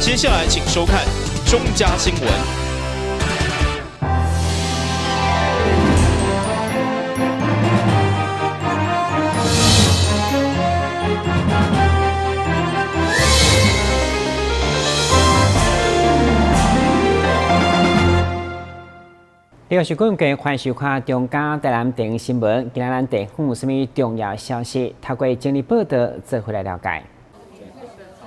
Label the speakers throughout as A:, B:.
A: 接下來請收看中嘉新聞。
B: 呢個是廣告，歡迎收看中嘉台南電視新聞。今仔咱地方有啥物重要消息？透過整理報道，做伙來了解。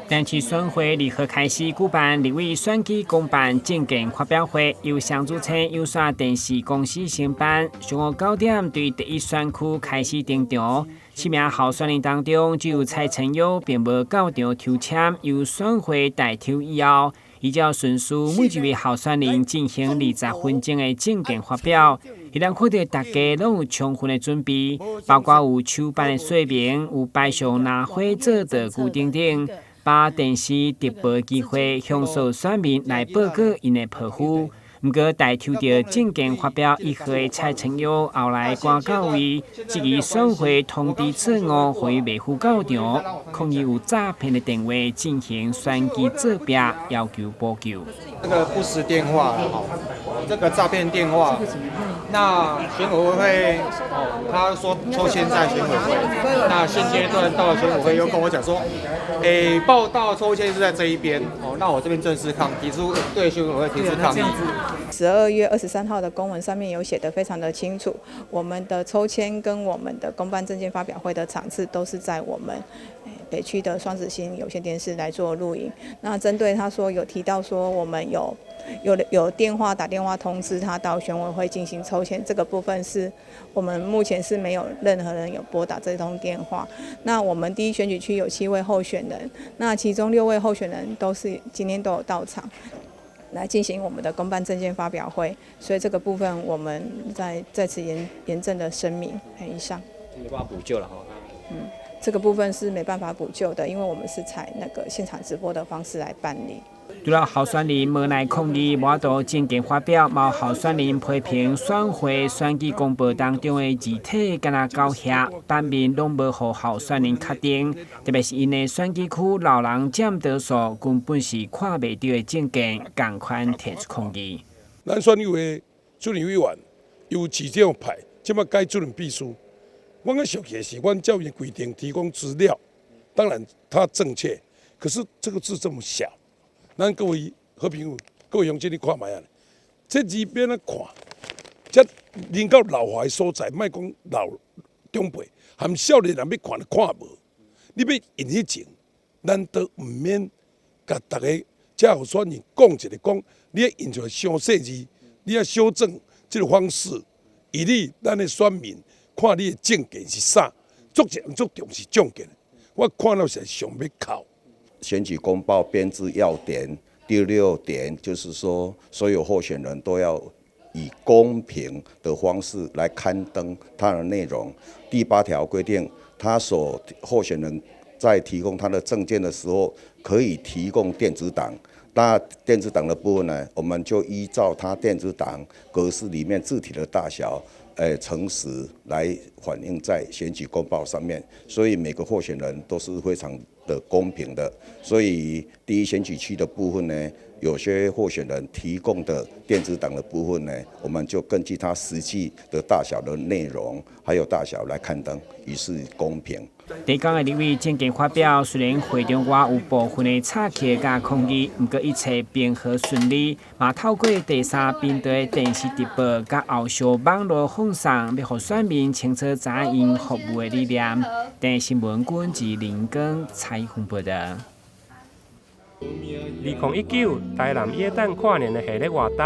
B: 台南市選會2號開始舉辦立委選舉公辦證件發表會，由雙子星有線電視公司承辦。上午9點對第一選區開始登場，七名候選人當中，只有蔡成友並無到場抽籤，由選會代抽以後，依照順序，每一位候選人進行20分鐘的證件發表。彼人看著大家攏有充分的準備，包括有手辦的說明，有擺上藍花做道具等等，把電視直播機會向所選民來報告𪜶的抱負。毋過，代抽著證件發表1號的蔡成友，後來趕到位，質疑選會通知錯誤，予伊袂赴到場，抗議有詐騙的電話進行選舉作弊，要求補救。
C: 這個不實電話，這個詐騙電話，那選委會哦，他說抽籤在選委會，那現階段到了選委會又跟我講說，報到抽籤是在這一邊，哦，那我這邊正式抗提出對選委會提出抗議。
D: 12月23號的公文上面有寫得非常的清楚，我們的抽籤跟我們的公辦證件發表會的場次都是在我們北區的雙子星有線電視來做錄影。那針對他說有提到說我們有電話打電話通知他到選委會進行抽籤，這個部分是我們目前是沒有任何人有撥打這通電話。那我們第一選舉區有7位候選人，那其中6位候選人都是今天都有到場，來進行我們的公辦證件發表會，所以這個部分我們在此嚴正的聲明。以上。
B: 沒辦法補救了哈。
D: 這個部分是沒辦法補救的，因為我們是採那個現場直播的方式來辦理。
B: 除了候選人無奈抗議，無法度證件發表，嘛有候選人批評選會選舉公報當中的字體敢若狗血，版面攏無予候選人確定，特別是𪜶的選舉區老人佔多數，根本是看袂著的證件，仝款提出抗議。
E: 咱選委的主任委員由市長派，這擺改主任秘書。我較生氣的是，阮照伊規定提供資料，當然它正確，可是這個字這麼小。咱各位好朋友、各位鄉親，你看覓啊？這字欲按怎看？這人到老化的所在，莫講老長輩，含少年人欲看都看無。你欲印彼種，咱都毋免共逐个遮候選人講一下，講你印出來傷細字，你愛修正這個方式，以你咱的選民看你的證件是啥，足一人足重視證件。我看了是想欲哭。
F: 選舉公報編製要點第6點，就是說，所有候選人都要以公平的方式來刊登他的內容。第8條規定，他所候選人在提供他的證件的時候，可以提供電子檔。那電子檔的部分呢，我們就依照他電子檔格式裡面字體的大小，誠實來反映在選舉公報上面。所以每個候選人都是非常的公平的，所以第一選舉區的部分呢，有些候選人提供的電子檔的部分呢，我們就根據他實際的大小的內容，還有大小來刊登，以示公平。
B: 第九個立委證件發表，雖然會場外有部分的吵起佮抗議，毋過一切平和順利。嘛透過第三頻道的電視直播，佮後續網路放送，欲予選民清楚知影𪜶服務的理念。電視新聞軍是林根采訪報道。
G: 2019台南耶誕跨年的系列活動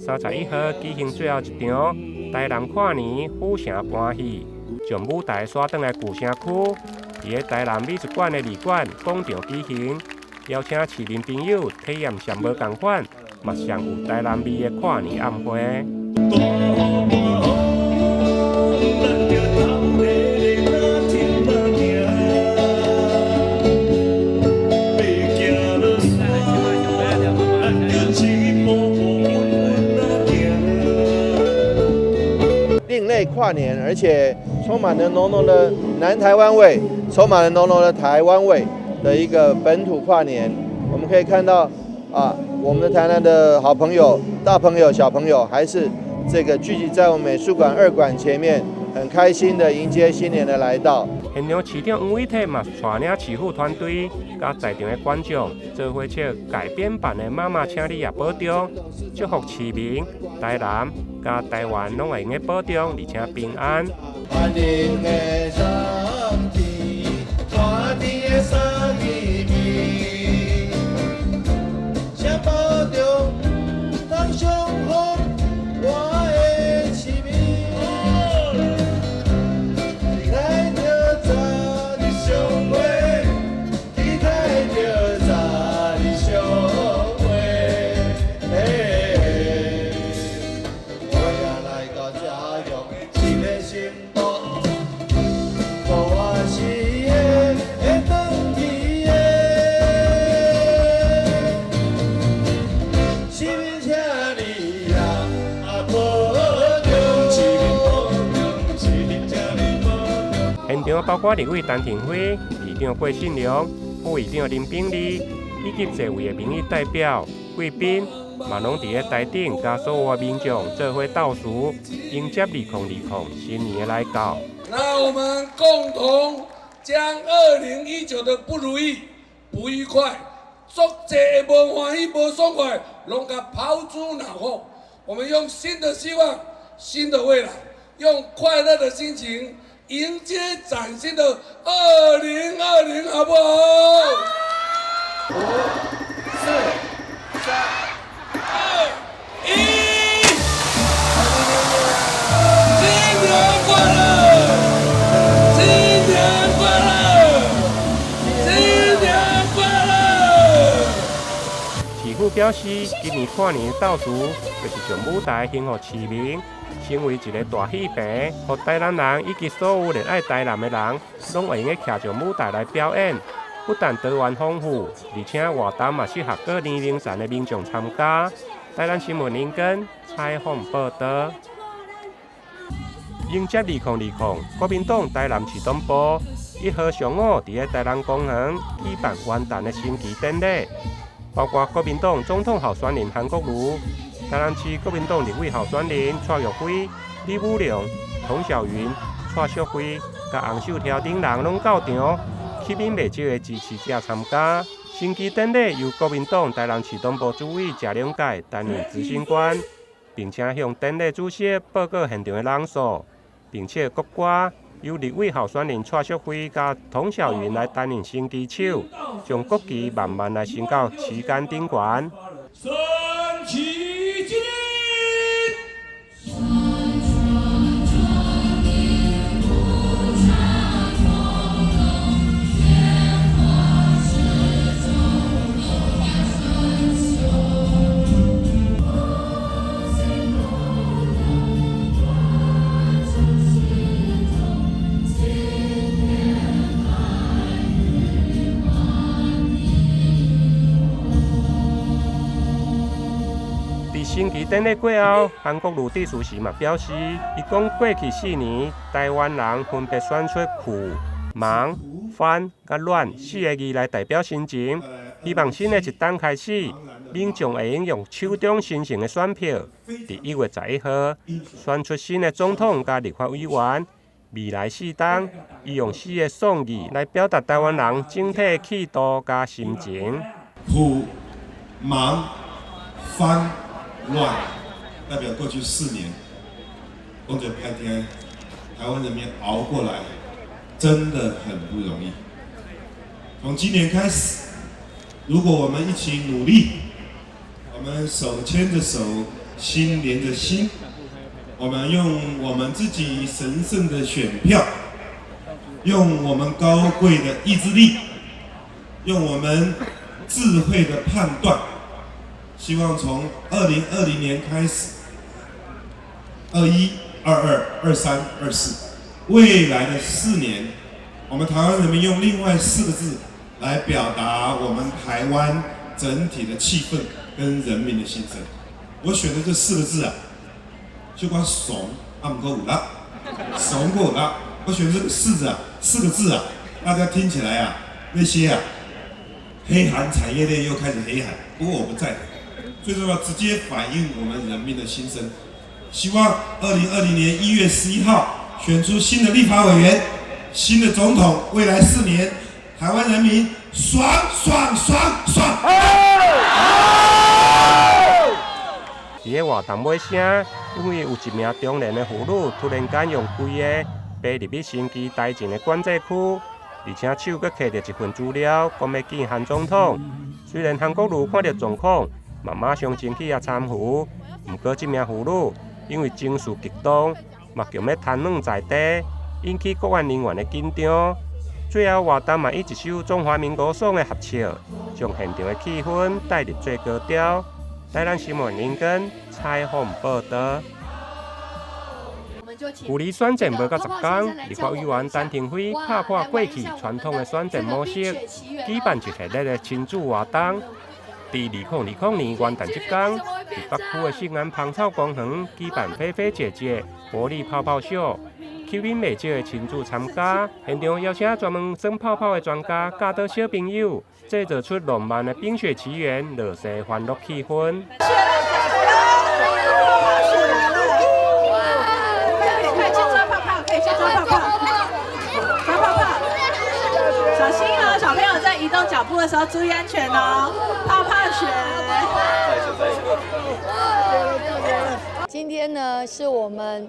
G: ，31號舉行最後一場台南跨年府城盤戲，將舞台徙轉來舊城區，佇咧台南美術館的二館廣場舉行，邀請市民朋友體驗上無仝款，嘛上有台南味的跨年暗會。
H: 另類跨年，而且充滿了濃濃的南台灣味，充滿了濃濃的台灣味的一個本土跨年。我們可以看到啊，我們的台南的好朋友、大朋友、小朋友，還是這個聚集在我們美術館二館前面，很開心的迎接新年的來到。
G: 現場市長黃偉哲嘛帶領市府團隊，佮在場的觀眾做伙唱改編版的《媽媽，請你也保重》，祝福市民、台南佮台灣攏會用得保重，而且平安。現場包括立委陳亭妃、議長郭信良、副議長林秉儷，以及濟位的民意代表、貴賓，嘛攏佇咧台頂，佮所有的民眾做伙倒數，迎接2020新年的來到。
E: 那我們共同將2019的不如意、不愉快、足濟的無歡喜、無爽快，攏共拋諸腦後。我們用新的希望、新的未來，用快樂的心情迎接嶄新的2020，好不好？
H: 5、4、3、
E: 2、1，新年快樂！新年快樂！新年快樂！
G: 市府表示，今年跨年倒數就是將舞台還予市民，成為一个大戲棚，予台南人以及所有熱愛台南的人，攏會用得徛上舞台來表演。不但多元豐富，而且活動嘛適合各年齡層的民眾參加。台南新聞林根採訪報導。迎接2020，國民黨台南市黨部1號上午佇咧台南公園舉辦元旦的升旗典禮，包括國民黨總統候選人韓國瑜、台南市國民黨立委候選人蔡玉輝、李武龍、童小雲、蔡淑慧、佮洪秀柱等人攏到場，吸引袂少的支持者參加。升旗典禮由國民黨台南市黨部主委謝龍介擔任執行官，並且向典禮主席報告現場的人數，並且國歌由立委候選人蔡淑慧佮童小雲來擔任升旗手，將國旗慢慢來升到旗桿頂懸。
E: 升旗敬禮。
G: 升旗典禮過後，韓國瑜致辭時嘛表示，伊講過去4年，台灣人分別選出苦、忙、翻、佮亂4个字來代表心情，希望新的一冬開始，民眾會用用手中神聖的選票，佇1月11號選出新的總統佮立法委員。未來4冬，伊用4个創意來表達台灣人整體的氣度佮心情。
E: 苦、忙、翻、亂，代表過去4年，講一个歹聽，台灣人民熬過來，真的很不容易。從今年開始，如果我們一起努力，我們手牽着手，心連着心，我們用我們自己神聖的選票，用我們高貴的意志力，用我們智慧的判斷。希望從2020年開始，21、22、23、24，未來的4年，我們台灣人民用另外4個字來表達我們台灣整體的氣氛跟人民的心聲。我選的這4個字啊，就講慫，啊毋過有力，慫過有力。我選這個4字啊，4個字啊，大家聽起來啊，那些啊，
I: 黑韓產業鏈又開始黑韓，不過我不在乎，最重要直接反映我們人民的心聲。希望2020年1月11號選出新的立法委員、新的總統，未來4年，台灣人民爽爽爽爽！
G: 佇个活動尾聲，因為有一名中年的婦女突然間用跪的爬入去升旗台前的管制區，而且手閣提著一份資料，講欲見韓總統。雖然韓國瑜看著狀況，嘛馬上前去共攙扶，毋過這名婦女因為情緒激動，嘛強欲癱軟在地，引起國安人員的緊張。最後活動嘛以一首中華民國爽的合唱，將現場的氣氛帶入最高潮。台南新聞林根採訪報導。距離選戰無到10工，立法委員陳亭妃拍破過去傳統的選戰模式，舉辦一系列的親子活動。佇2020年元旦這工，佇北區的信安芳草公園舉辦菲菲姐姐活力泡泡秀，吸引袂少的親子參加。現場邀請專門耍泡泡的專家教導小朋友，製造出浪漫的冰雪奇緣，樂世歡樂氣氛。
J: 快去抓泡泡，可以去抓泡泡，抓泡泡，小心哦！小朋友在移動腳步的時候注意安全哦。泡泡雪。
K: 今天呢，是我們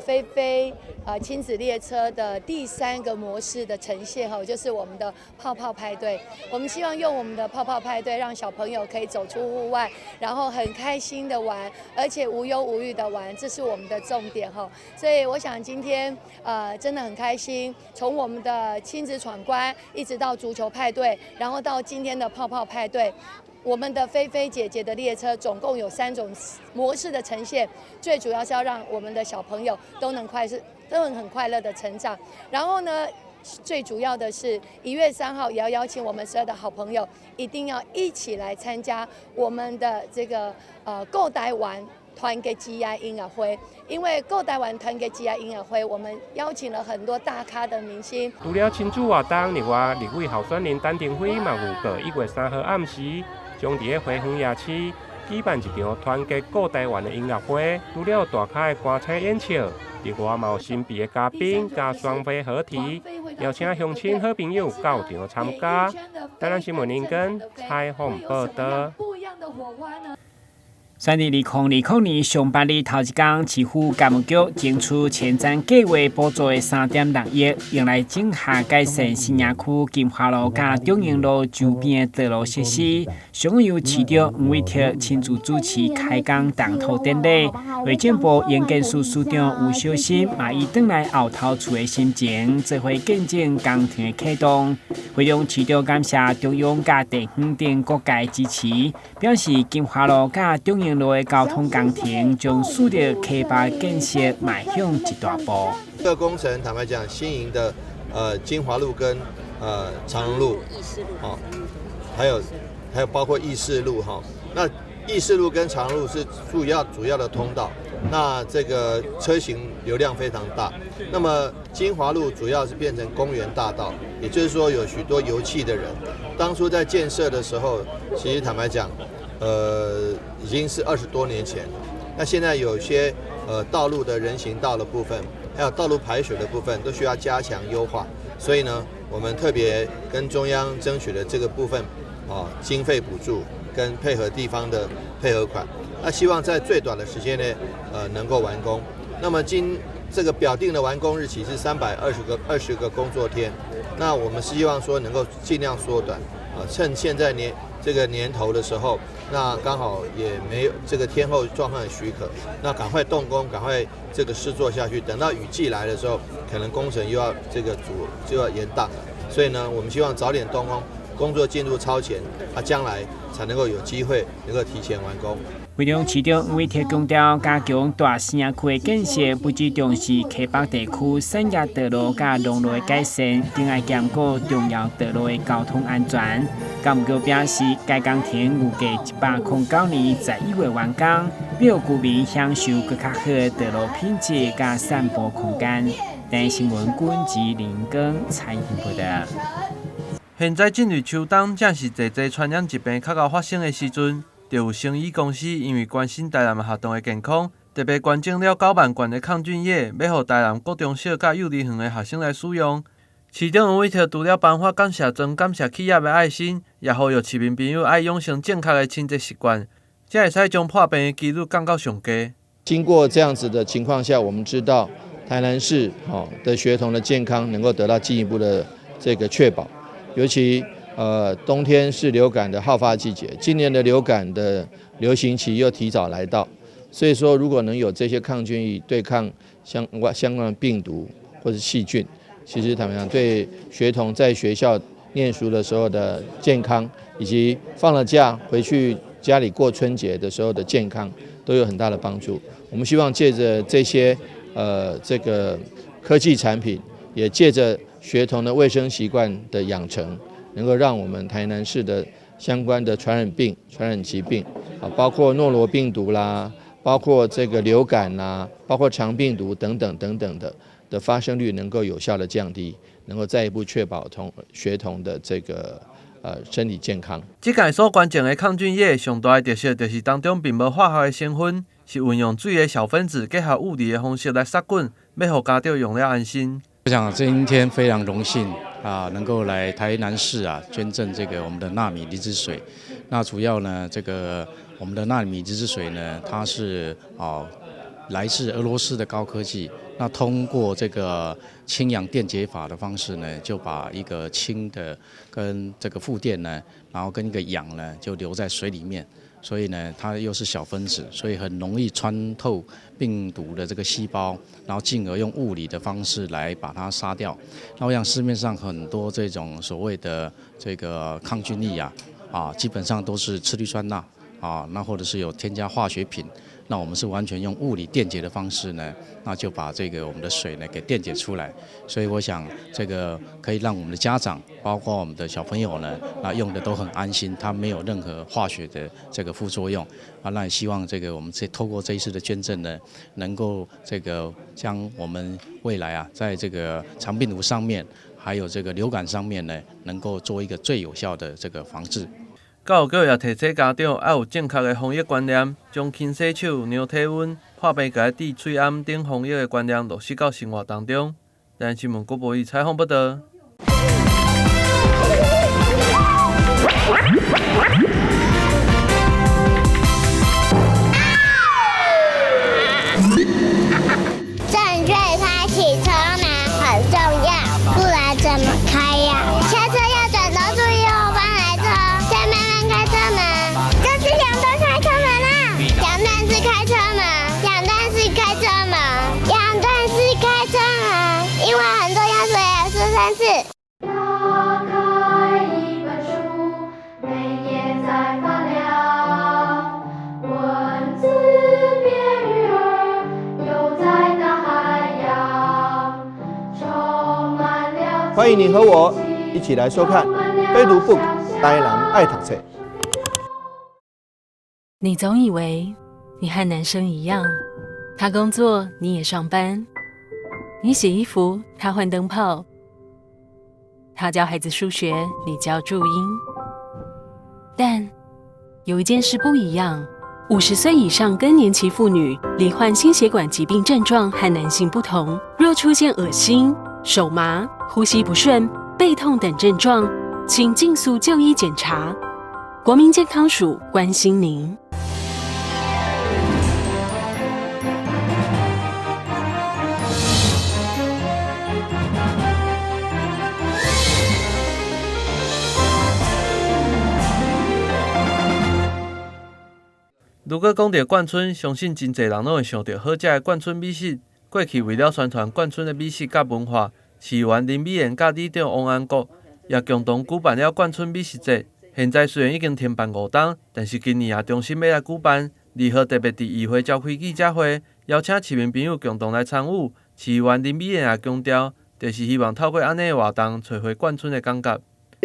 K: 菲菲親子列車的第三個模式的呈現哈，就是我們的泡泡派對。我們希望用我們的泡泡派對，讓小朋友可以走出戶外，然後很開心的玩，而且無憂無慮的玩，這是我們的重點哈。所以我想今天真的很開心，從我們的親子闖關，一直到足球派對，然後到今天的泡泡派對。我們的菲菲姐姐的列車總共有3種模式的呈現，最主要是要讓我們的小朋友都能快速、都能很快樂的成長。然後呢，最主要的是1月3號也要邀請我們所有的好朋友，一定要一起來參加我們的這個顧台灣團結之夜音樂會，因為顧台灣團結之夜音樂會，我們邀請了很多大咖的明星。
G: 除了親子活動，另外立委候選人陳亭妃嘛預告1月3號暗時，將佇个花園夜市舉辦一場團結顧台灣的音樂會。除了大咖的歌星演唱，另外嘛有神秘的嘉賓佮雙飛合體，邀請鄉親好朋友到場參加。台南新聞林根採訪報導。
B: 選佇2020年上半日頭一工，市府教育局爭取前瞻計劃補助的3.6億，用來整合改善新營區金華路佮中營路周邊的道路設施。上由市長黃偉哲親自主持開工動土典禮。內政部營建署署長吳小新嘛以轉來後頭厝的心情，做伙見證工程的啟動。會中市長感謝中央佮地方等各界支持，表示金華路佮中營路的交通工程將使得溪北建設邁向一大步。
H: 這個工程坦白講，新營的金華路跟長榮路，哦，還有包括義士路哈。那義士路跟長榮路是主要的通道，那這個車型流量非常大。那麼金華路主要是變成公園大道，也就是說有許多遊憩的人。當初在建設的時候，其實坦白講，已經是20多年前了。那現在有些道路的人行道的部分，還有道路排水的部分，都需要加強優化。所以呢，我們特別跟中央爭取了這個部分，啊，經費補助跟配合地方的配合款。那希望在最短的時間內，能夠完工。那麼今這個表定的完工日期是320個工作天。那我們是希望說能夠盡量縮短，啊，趁現在這個年頭的時候，那剛好也沒有這個天候狀況許可，那趕快動工，趕快這個施作下去。等到雨季來的時候，可能工程又要這個就要延宕了。所以呢，我們希望早點動工，工作進度超前，啊，將來才能夠有機會能夠提前完工。
B: 會中市長黃偉哲強調，加強大新營區的建設，不只重視溪北地區產業道路佮農路的改善，更愛兼顧重要道路的交通安全。教育局表示，該工程預計109年11月完工，讓居民享受閣較好的道路品質佮散步空間。台視新聞君吉林根採訪報導。
L: 現在進入秋冬，正是濟濟傳染疾病較𠢕發生的時陣，就有生醫公司因為關心台南學童的健康，特別捐贈了9萬罐的抗菌液，欲予台南國中小佮幼兒園的學生來使用。市長黃偉哲除了頒發感謝狀，感謝企業的愛心，也呼籲市民朋友愛養成正確的清潔習慣，才會使將破病的幾率降到上低。
H: 經過這樣子的情況下，我們知道台南市的學童的健康能夠得到進一步的這個確保。尤其冬天是流感的好發季節，今年的流感的流行期又提早來到，所以說如果能有這些抗菌液對抗相關的病毒或者細菌，其實坦白講，對學童在學校念書的時候的健康，以及放了假回去家裡過春節的時候的健康，都有很大的幫助。我們希望借著這些這個科技產品，也借著學童的衛生習慣的養成，能夠讓我們台南市的相關的傳染病、傳染疾病啊，包括諾羅病毒啦，包括這個流感啦，包括腸病毒等等等等的發生率能夠有效的降低，能夠再一步確保學童的這個身體健康。
L: 這屆所捐贈的抗菌液上大的特色就是當中並無化學的成分，是運用水的小分子結合物理的方式來殺菌，欲予家長用了安心。
M: 我想今天非常榮幸啊，能夠來台南市啊捐贈這個我們的納米離子水。那主要呢，這個我們的納米離子水呢，它是來自俄羅斯的高科技。那通過這個氫氧電解法的方式呢，就把一個氫的跟這個負電呢，然後跟一個氧呢，就留在水裡面。所以呢，它又是小分子，所以很容易穿透病毒的這個細胞，然後進而用物理的方式來把它殺掉。那我想市面上很多這種所謂的這個抗菌液啊，基本上都是次氯酸鈉啊，那或者是有添加化學品。那我們是完全用物理電解的方式呢，那就把這個我們的水呢給電解出來。所以我想這個可以讓我們的家長，包括我們的小朋友呢，那用的都很安心，它沒有任何化學的這個副作用。啊，那也希望這個我們這透過這一次的捐贈呢，能夠這個將我們未來啊，在這個腸病毒上面，還有這個流感上面呢，能夠做一個最有效的這個防治。
L: 教育局也提醒家長愛有正確的防疫觀念，將勤洗手、量體溫、破病共滴喙罨等防疫的觀念落實到生活當中。台新聞郭博宇採訪報導。
N: 正確開啟車門很重要，不然怎麼開呀？下車要轉頭注意後方來車，再慢慢開車門。這是兩段開車門啦，兩段式開車門，兩段式開車門，兩段式開車門，因為很重要，所以要說三次。
O: 打開一本書，每頁在發亮，文字變魚兒，游在大海洋，充滿了。
H: 歡迎你和我一起來收看《非讀 book 台南愛讀冊》。
P: 你總以為你和男生一樣，他工作你也上班，你洗衣服他換燈泡，他教孩子數學你教注音。但有一件事不一樣：50歲以上更年期婦女罹患心血管疾病症狀和男性不同，若出現噁心、手麻、呼吸不順、背痛等症狀，請盡速就醫檢查。國民健康署關心您。
L: 如果講到冠春，相信真濟人攏會想著好食的冠春美食。過去為了宣傳冠春的美食佮文化，市議員林美賢佮里長王安國也共同舉辦了冠春美食節。現在雖然已經停辦5冬，但是今年也重新欲來舉辦。2號特別佇議會召開記者會，邀請市民朋友共同來參與。市議員林美賢也強調，就是希望透過按呢的活動，揣回冠春的感覺。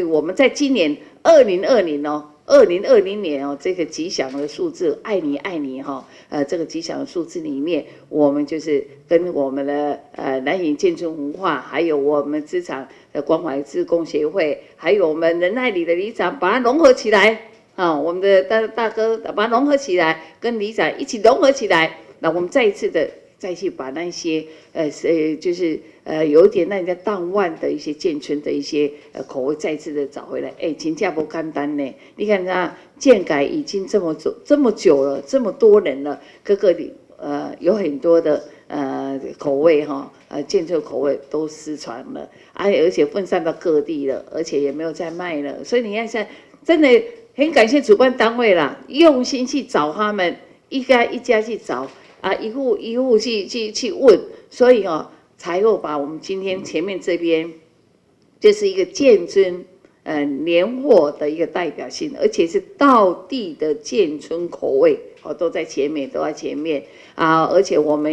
Q: 我們在今年2020哦。2020年哦，這個吉祥的數字，愛你愛你哈，這個吉祥的數字裡面，我們就是跟我們的南瀛建築文化，還有我們職場的關懷志工協會，還有我們仁愛里的里長，把它融合起來啊，我們的大大哥把它融合起來，跟里長一起融合起來，那我們再一次的再去把那些就是有點讓人家淡忘的一些建村的一些口味再次的找回來。哎，真正無簡單呢！你看他建改已經這麼久這麼久了，這麼多人了，各個裡有很多的口味哈，建村口味都失傳了，啊，而且分散到各地了，而且也沒有再賣了。所以你看現在真的很感謝主辦單位啦，用心去找他們，一家一家去找。啊，一戶一戶去問，所以哦，才會把我們今天前面這邊，這是一個建村年貨的一個代表性，而且是道地的建村口味哦，都在前面，都在前面啊！而且我們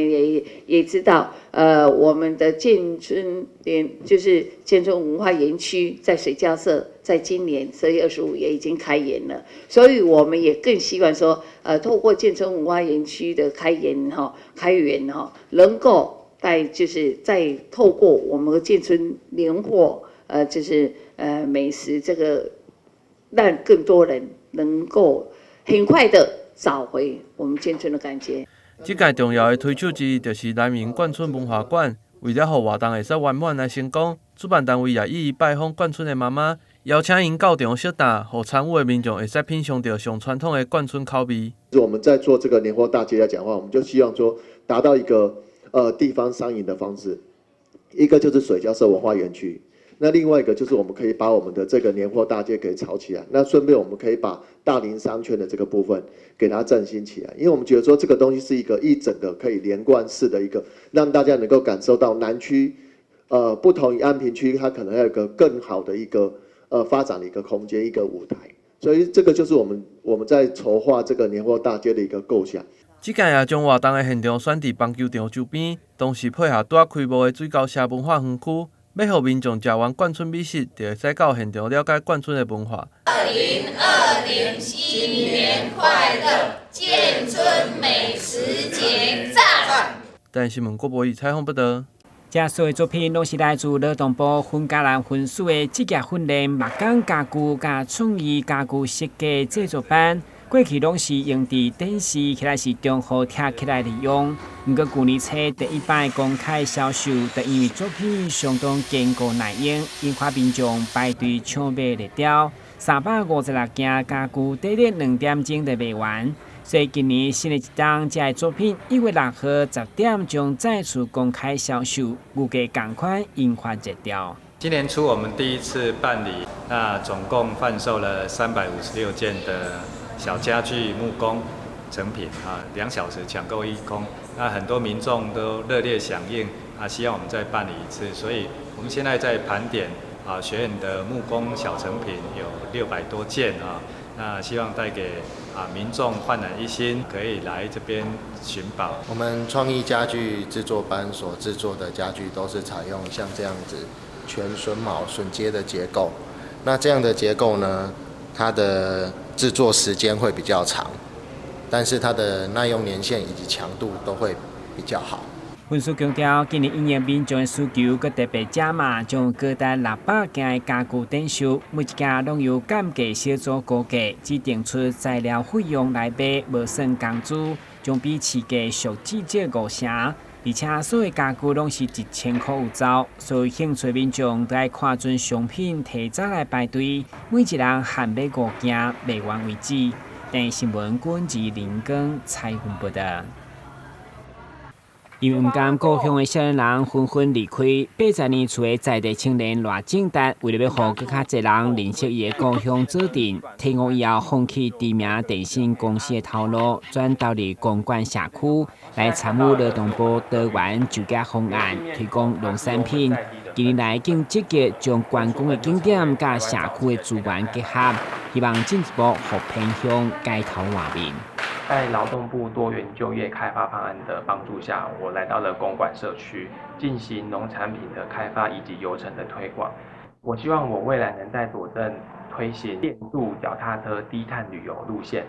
Q: 也知道，我們的建村連就是建村文化園區在水交社，在今年12月25也已經開園了，所以我們也更希望說，透過建村文化園區的開園哈，開園哈，能夠帶就是再透過我們的建村年貨，就是美食這個，讓更多人能夠很快的找回我們建村的感覺。
L: 這屆重要的推手之一就是南瀛冠村文化館，為了予活動會使圓滿來成功，主辦單位也一一拜訪冠村的媽媽，邀請𪜶到場相搭，予參與的民眾會使品嚐著上傳統的冠村口味。
R: 我們在做這個年貨大街來講的話，我們就希望說達到一個地方商營的方式，一個就是水交社文化園區。那另外一個就是我們可以把我們的這個年貨大街給炒起來，那順便我們可以把大林商圈的這個部分給它振興起來，因為我們覺得說這個東西是一個一整個可以連貫式的一個，讓大家能夠感受到南區，不同於安平區，它可能要有一個更好的一個發展的一個空間、一個舞台，所以這個就是我們在籌劃這個年貨大街的一個構想。
L: 這屆也將活動的現場選佇棒球場周邊，同時配合拄仔開幕的水溝社文化園區。欲予民眾食完冠村美食，就會使到現場了解冠村的文化。
S: 2020新年快樂，建村美食節讚！
L: 台新聞郭博宇採訪報導。
B: 這所有作品攏是來自勞動部雲嘉南分署的職業訓練木工家具佮創意家具設計製作班。過去攏是用佇電視，或者是中號拆起來利用。毋過舊年初第一擺公開銷售，就因為作品相當堅固耐用，引發民眾排隊搶買熱潮。356件家具，短短2點鐘就賣完。所以今年新的一冬，這个作品1月6號10點將再次公開銷售，預計仝款引發熱潮。
T: 今年初我們第一次辦理，那總共販售了356件的小家具木工成品啊，2小時搶購一空。那很多民眾都熱烈響應啊，希望我們再辦理一次。所以我們現在在盤點啊，學員的木工小成品有600多件啊，那希望帶給啊民眾煥然一新，可以來這邊尋寶。
H: 我們創意家具製作班所製作的家具都是採用像這樣子全榫卯榫接的結構。那這樣的結構呢，它的製作時間會比較長，但是它的耐用年限以及強度都會比較好。
B: 分署強調，今年因應民眾的需求，閣特別加碼，將高達600件的家具展售，每一件攏由鑑價小組估價，指定出材料費用來買，無算工資，將比市價俗至少5成。而且所有家具攏是1000箍有找，所以興趣民眾都愛看準商品，提早來排隊，每一人限買五件，賣完為止。電視新聞軍自林光採訪報導。因為毋甘故鄉的少年人紛紛離開，80年厝的在地青年賴正達，為了欲予閣較濟人認識伊的故鄉左鎮，退伍以後放棄知名電信公司的頭路，轉投入公館社區，來參與勞動部多元就業方案，推廣農產品。近年來，更積極將觀光的景點佮社區的資源結合，希望進一步予偏鄉改頭換面。
U: 在勞動部多元就業開發方案的幫助下，我來到了公館社區進行農產品的開發以及遊程的推廣。我希望我未來能在左鎮推推行電動腳踏車低碳旅遊路線，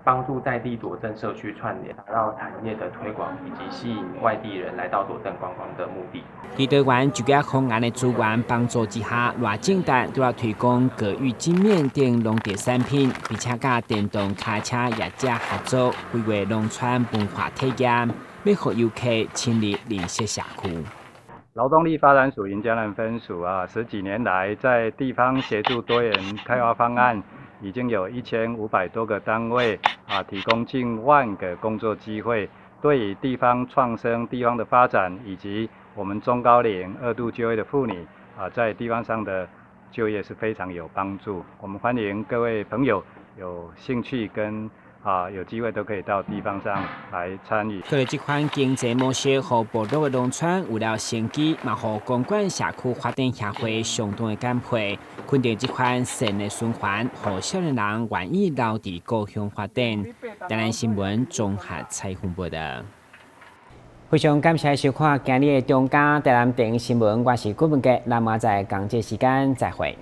U: 幫助在地左鎮社區串聯，達到產業的推廣以及吸引外地人來到左鎮觀光的目的。
B: 佇多元就業方案的資源幫助之下，賴正達對外推廣國語精麵等農地產品，並且佮電動跤車業者合作，規劃農村文化體驗，欲予遊客深入認識社區。
T: 勞動力發展署雲嘉南分署啊，十幾年來在地方協助多元開發方案，已經有1500多個單位啊，提供近萬個工作機會，對於地方創生、地方的發展，以及我們中高齡二度就業的婦女啊，在地方上的就業是非常有幫助。我們歡迎各位朋友有興趣跟有機會都可以到地方上來參與。
B: 佢哋這款經濟模式，予部落的農村有了生機，嘛予公館社區發展協會相當的感佩，肯定這款善的循環，予少年人願意留佇故鄉發展。台南新聞綜合採訪報道。非常感謝收看今日的中嘉台南電視新聞，我是郭文傑，咱明仔載仝這時間再會。